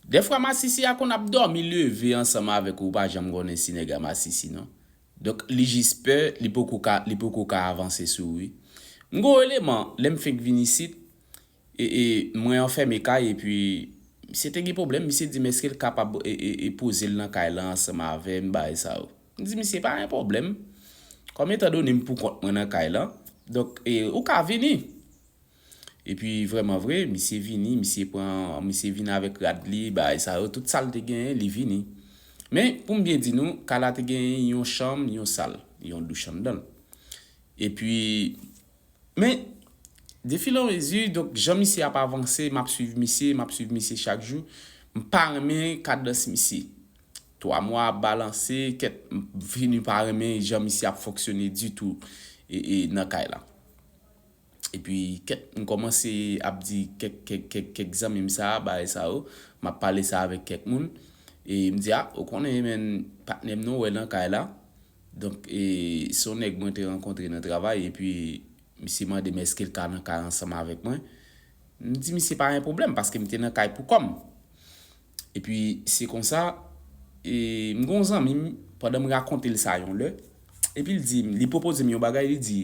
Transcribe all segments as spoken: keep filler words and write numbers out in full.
Dèfwa masisi a konn ap dòmi leve ansanm avèk ou, ou pa janm konnen si nèg la masisi non. Donk li jis pè, li poko ka, li poko ka avanse sou ou wi. M gon eleman, lè m fenk vin isit, e, e, mwen anfème kay, epi misye te gen pwoblèm, misye di m èske l kapab e, e, e poze l nan kay la ansanm avè m, bagay sa yo. M di misye pa gen pwoblèm. Kòm etan done m pou kont mwen nan kay la, donk e, ou ka vini. Epi vrèman vre, misye vini, misye pran, misye vin avèk rad li, bagay sa yo, tout sa l te genyen, li vini. Men, pou m byen di nou, kay la te genyen yon chanm, yon sal, yon douch anndan l. Epi, men, defilanmezi, donk, jan misye ap avanse, m ap swiv misye, m ap swiv misye chak jou. M pa renmen kadans misye. Twa mwa ap balanse, kèt, m fini pa renmen jan misye ap fonksyone ditou e, e, nan kay la. Epi kèk, m kòmanse ap di kèk, kèk, kèk, kèk zanmi m sa, bagay sa yo, m ap pale sa avèk kèk moun. E m di, a, ou konnen, men patnè m nou wè nan kay la. Donk, e, se yon nèg mwen te rankontre nan travay, epi misye mande m èske l ka nan kay ansanm avèk mwen. M di misye pa gen pwoblèm, paske m te nan kay pou kò m. Epi se konsa, e, m gon zanmi m, pandan m rakonte l sa yon lè, epi l di m, li pwopoze m yon bagay, li di,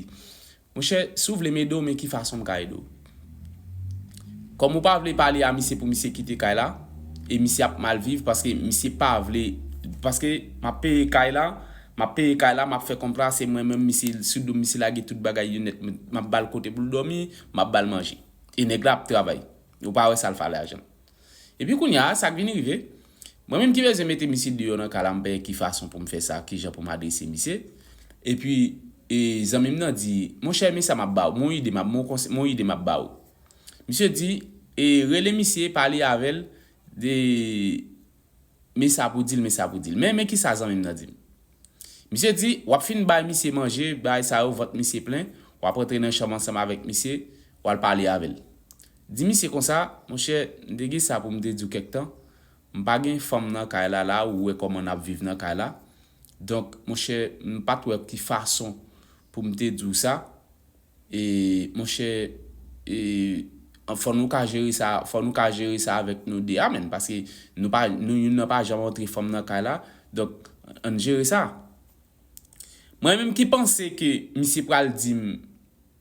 monchè, si w vle m ede w, men ki fason m ka ede w. Kòm ou pa vle pale a misye pou misye kite kay la, e misye ap mal viv paske misye pa vle, paske m ap peye kay la, m ap peye kay la, m ap fè konprann se mwen menm misye sou do m, misye lage tout bagay yo nèt, m ap ba l kote pou l dòmi, m ap ba l manje. E nèg la ap travay. Ou pa wè sa l fè lajan. Epi kounye a, sa k vin rive, mwen menm ki bezwen mete misye deyò nan kay la, m pa wè ki fason pou m fè sa, ki jan pou m adrese misye. Epi, e, zanmi m nan di, monchè, men sa m ap ba w, mon ide m ap, mon konsèy, mon ide m ap ba w. Misye di, e, rele misye, pale avè l, de, men sa pou di l, men sa pou di l. Men, men ki sa zanmi m nan di m. Misye di, w ap fin bay misye manje, bay sa yo, vant misye plen, w ap rantre nan chanm ansanm avèk misye, w al pale avè l. Di misye konsa, monchè, m te gen sa pou m te di w kèk tan, m pa gen fanm nan kay la, la, ou wè kòman n ap viv nan kay la. Donk, monchè, m pa t wè ki fason pou m te di w sa. E, monchè, e, fò nou ka jere sa, fò nou ka jere sa avèk nou de a, menn, paske nou pa, nou youn nan pa janm antre fanm nan kay la. Donk, ann jere sa. Mwen menm ki panse ke misye pral di m,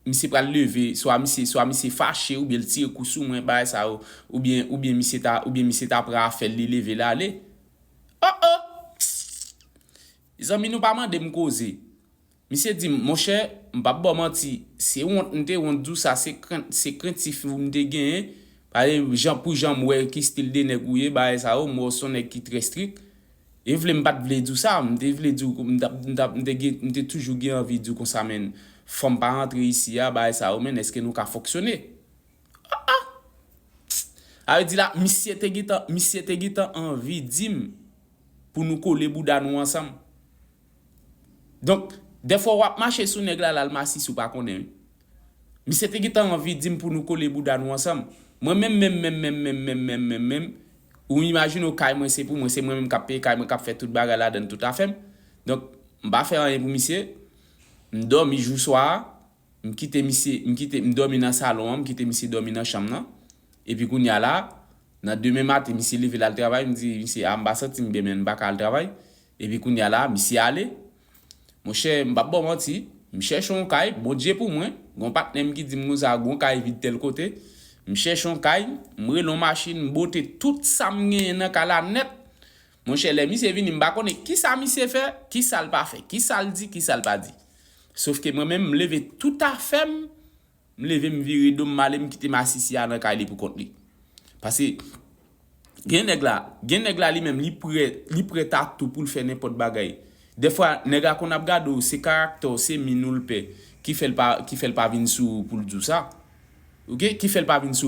misye pral leve, swa misye, swa misye fache, oubyen l tire kou sou mwen, bagay sa yo, oubyen, oubyen misye ta, oubyen misye ta pran afè l, li leve l ale. Oh, oh! Zanmi, nou pa mande m koze. Misye di m, monchè, m p ap ba w manti, se wont m te wont di w sa, se krent, se krentif m te genyen, paske jan, pou jan m wè ki stil de nèg ou ye, bagay sa yo, m wè w se yon nèg ki trè strik. E vle m pa t vle di w sa, m te vle di w, m t ap, m t ap, m te gen, m te toujou gen anvi di w konsa, men fanm pa rantre isi a, bagay sa yo, men èske nou ka fonksyone? Ah, ah! A vle di la, misye te gentan, misye te gentan anvi di m pou nou kole bouda nou ansanm. Donk, dèfwa w ap mache sou nèg la, l al masisi, ou pa konnen, wi. Misye te gentan anvi di m pou nou kole bouda nou ansanm. Mwen menm, menm, menm, menm, menm, menm, menm, menm, menm, ou imajine w kay mwen, se pou mwen, se mwen menm k ap peye kay mwen, k ap fè tout bagay ladan l, tout afè m. Donk, m pa fè anyen pou misye. M dòmi jou swa a, m kite misye, m kite, m dòmi nan salon an, m kite misye dòmi nan chanm nan. Epi kounye a la, nan demen maten, misye leve l al travay, m di misye, a, m pa santi m byen, men m pa ka al travay. Epi kounye a la, misye ale. Monchè, m p ap ba w manti, m chèche yon kay, Bondye pou mwen, gon patnè m ki di m konsa, gon kay vid tèl kote. M chèche yon kay, m rele yon machin, m bote tout sa m genyen nan kay la nèt. Monchè, lè misye vini, m pa konnen kisa misye fè, kisa l pa fè, kisa l di, kisa l pa di. Sofke mwen menm, m leve tout afè m, m leve, m vire do m, m ale, m kite masisi a nan kay li pou kont li. Paske gen nèg la, gen nèg la li menm, li prè, li prèt a tou pou l fè nenpòt bagay. Dèfwa, nèg la konn ap gade w, se karaktè w, se min ou l pè, ki fè l pa, ki fè l pa vin sou ou pou l di w sa. Oke? Ki fè l pa vin sou